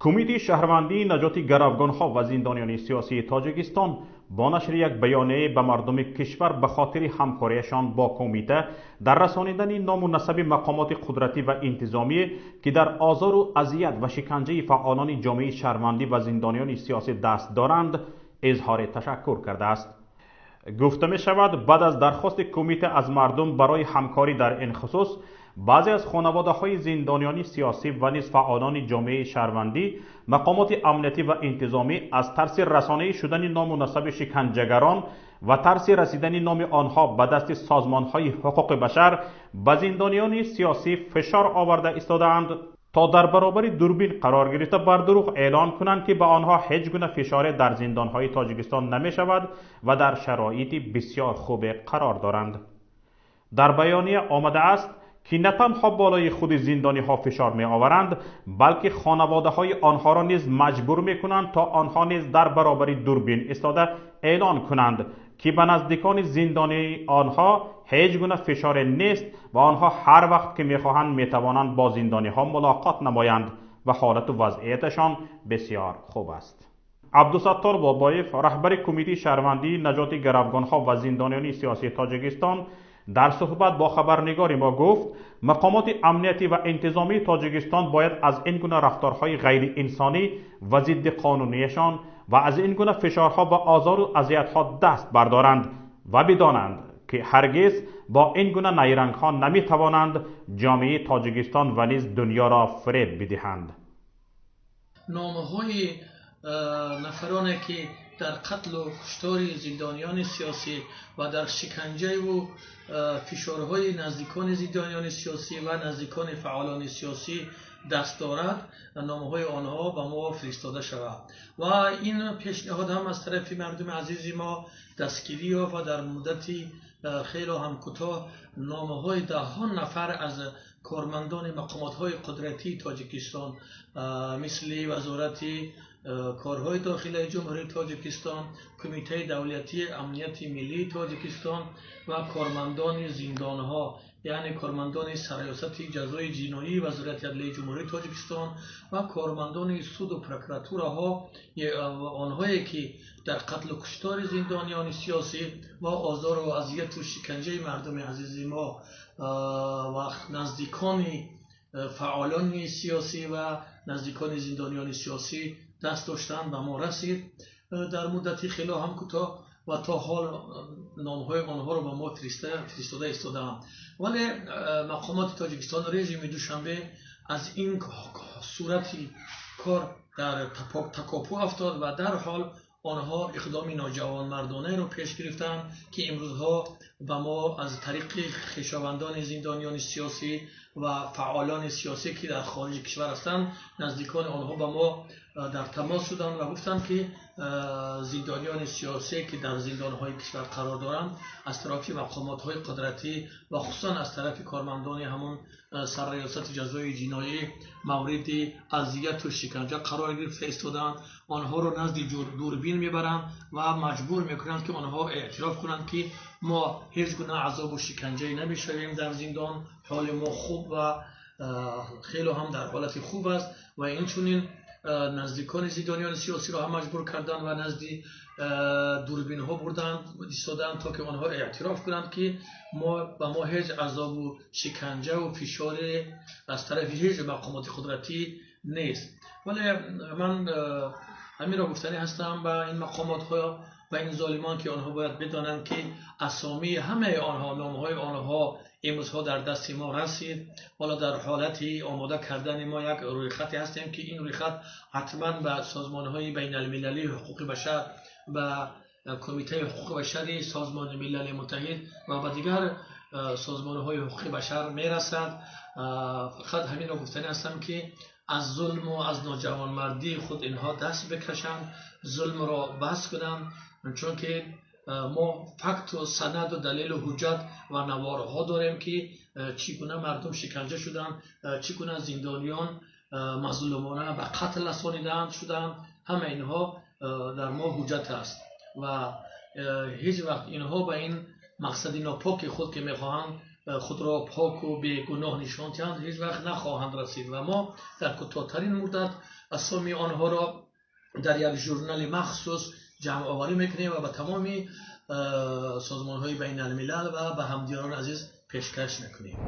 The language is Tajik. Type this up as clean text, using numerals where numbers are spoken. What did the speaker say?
Кумитаи шаҳрвандии наҷоти гаравгонҳо ва зиндониёни сиёсии Тоҷикистон бо нашри як баёния ба мардуми кишвар ба хотири ҳамкориашон бо кумита дар расонидани ному насаби мақомоти қудратӣ ва интизомӣ, ки дар озору азият ва шиканҷаи фаъолони ҷомеаи шаҳрвандӣ ва зиндониёни сиёсӣ даст доранд, изҳори ташаккур кардааст. Гуфта мешавад, баъд аз дархости кумита аз мардум барои ҳамкорӣ дар ин хусус, баъзе аз хонаводаҳои зиндониёни сиёсӣ ва низ фаъолони ҷомеаи шаҳрвандӣ, мақомоти амниятӣ ва интизомӣ аз тарси расонаӣ шудани ному насаби шиканҷагарон ва тарси расидани номи онҳо ба дасти созмонҳои ҳуқуқи башар ба зиндониёни сиёсӣ фишор оварда истодаанд, то дар баробари дурбин қарор гирифта бар дурӯғ эълон кунанд, ки ба онҳо ҳеҷ гуна фишоре дар зиндонҳои Тоҷикистон намешавад ва дар шароити бисёр хубе қарор доранд. Дар баёния омадааст, ки на танҳо болои худи зиндониҳо фишор меоваранд, балки хонаводаҳои онҳоро низ маҷбур мекунанд, то онҳо низ дар баробари дурбин истода эълон кунанд, ки ба наздикони зиндонии онҳо ҳеҷ гуна фишоре нест ва онҳо ҳар вақт ки мехоҳанд, метавонанд бо зиндониҳо мулоқот намоянд ва ҳолату вазъияташон бисёр хуб аст. Абдусаттор Бобоев, раҳбари Кумитаи шаҳрвандии наҷоти гаравгонҳо ва зиндониёни сиёсии Тоҷикистон, дар суҳбат бо хабарнигори мо гуфт, мақомоти амниятӣ ва интизомии Тоҷикистон бояд аз ин гуна рафторҳои ғайриинсонӣ ва зидди қонунияшон ва аз ин гуна фишорҳо ва озору азиятҳо даст бардоранд ва бидонанд, ки ҳаргиз бо ин гуна найрангҳо наметавонанд ҷомеаи Тоҷикистон ва низ дунёро фиреб бидиҳанд. Номаҳои нафароне, ки дар қатлу куштори зиндониёни сиёсӣ ва дар шиканҷаву фишорҳои наздикони зиндониёни сиёсӣ ва наздикони фаъолони сиёсӣ даст дорад, номаҳои онҳо ба мо фиристода шавад. Ва ин пешниҳод ҳам аз тарафи мардуми азизи мо дастгирӣ ёфт ва дар муддати хело ҳам кӯтоҳ номаҳои даҳҳо нафар аз кормандони мақомотҳои қудратии Тоҷикистон, мисли Вазорати корҳои дохилаи Ҷумҳурии Тоҷикистон, Кумитаи давлатии амнияти миллии Тоҷикистон ва кормандони зиндонҳо, яъне кормандони Сарраёсати ҷазои ҷиноии Вазорати адлияи Ҷумҳурии Тоҷикистон ва кормандони суду прокуратураҳо, онҳое ки дар қатлу куштори зиндониёни сиёсӣ ва озору азияту шиканҷаи мардуми азизи мо ва наздикони фаъолони сиёсӣ ва наздикони зиндониёни сиёсӣ даст доштанд, ба мо расид дар муддати хело ҳам кӯтоҳ ва то ҳол номҳои онҳоро ба мо фиристода истодаанд. Вале мақомоти Тоҷикистон, режими Душанбе аз ин сурати кор дар такопӯ афтод ва дарҳол онҳо иқдоми ноҷавонмардонаеро пеш гирифтанд, ки имрӯзҳо ба мо аз тариқи хешовандони зиндониёни сиёсӣ ва фаъолони сиёсӣ, ки дар хориҷи кишвар ҳастанд, наздикони онҳо ба мо дар тамос шуданд ва гуфтанд, ки зиндониёни сиёсие, ки дар зиндонҳои кишвар қарор доранд, аз тарафи мақомотҳои қудратӣ ва хусусан аз тарафи кормандони ҳамон Сарраёсати ҷазои ҷиноӣ мавриди азияту шиканҷа қарор гирифта истодаанд. Онҳоро назди дурбин мебаранд ва маҷбур мекунанд, ки онҳо эътироф кунанд, ки мо ҳеҷ гуна азобу шиканҷае намешавем дар зиндон, ҳоли мо хуб ва хело ҳам дар ҳолати хуб аст. Ва инчунин наздикони зиндониёни сиёсиро ҳам маҷбур карданд ва назди дурбинҳо бурданд истоданд, то ки онҳо эътироф кунанд, ки ба мо ҳеҷ азобу шиканҷаву фишоре аз тарафи ҳеҷ мақомоти қудратӣ нест. Вале ман ҳаминро гуфтанӣ ҳастам ба ин мақомотҳо ва ин золимон, ки онҳо бояд бидонанд, ки асомии ҳамаи онҳо, номҳои онҳо имрӯзҳо дар дасти мо расид. Ҳоло дар ҳолати омода кардани мо як рӯйхате ҳастем, ки ин рӯйхат ҳатман ба созмонҳои байналмилалии ҳуқуқи башар, ба Кумитаи ҳуқуқи башари Созмони Милали Муттаҳид ва ба дигар созмонҳои ҳуқуқи башар мерасад. Фақат ҳаминро гуфтанӣ ҳастам, ки аз зулму аз ноҷавонмардии худ инҳо даст бикашанд, зулмро бас кунанд, чунки мо факту санаду далелу ҳуҷҷат ва наворҳо дорем, ки чӣ гуна мардум шиканҷа шуданд, чӣ гуна зиндониён мазлумона ба қатл расонидаанд шуданд. Ҳама инҳо дар мо ҳуҷҷат аст ва ҳеҷ вақт инҳо ба ин мақсади нопоки худ, ки мехоҳанд худро поку бегуноҳ нишон диҳанд, ҳеҷ вақт нахоҳанд расид ва мо дар кӯтоҳтарин муддат асомии онҳоро дар як журнали махсус ҷамъоварӣ мекунем ва ба тамоми созмонҳои байналмилал ва ба ҳамдиёрони азиз пешкаш мекунем.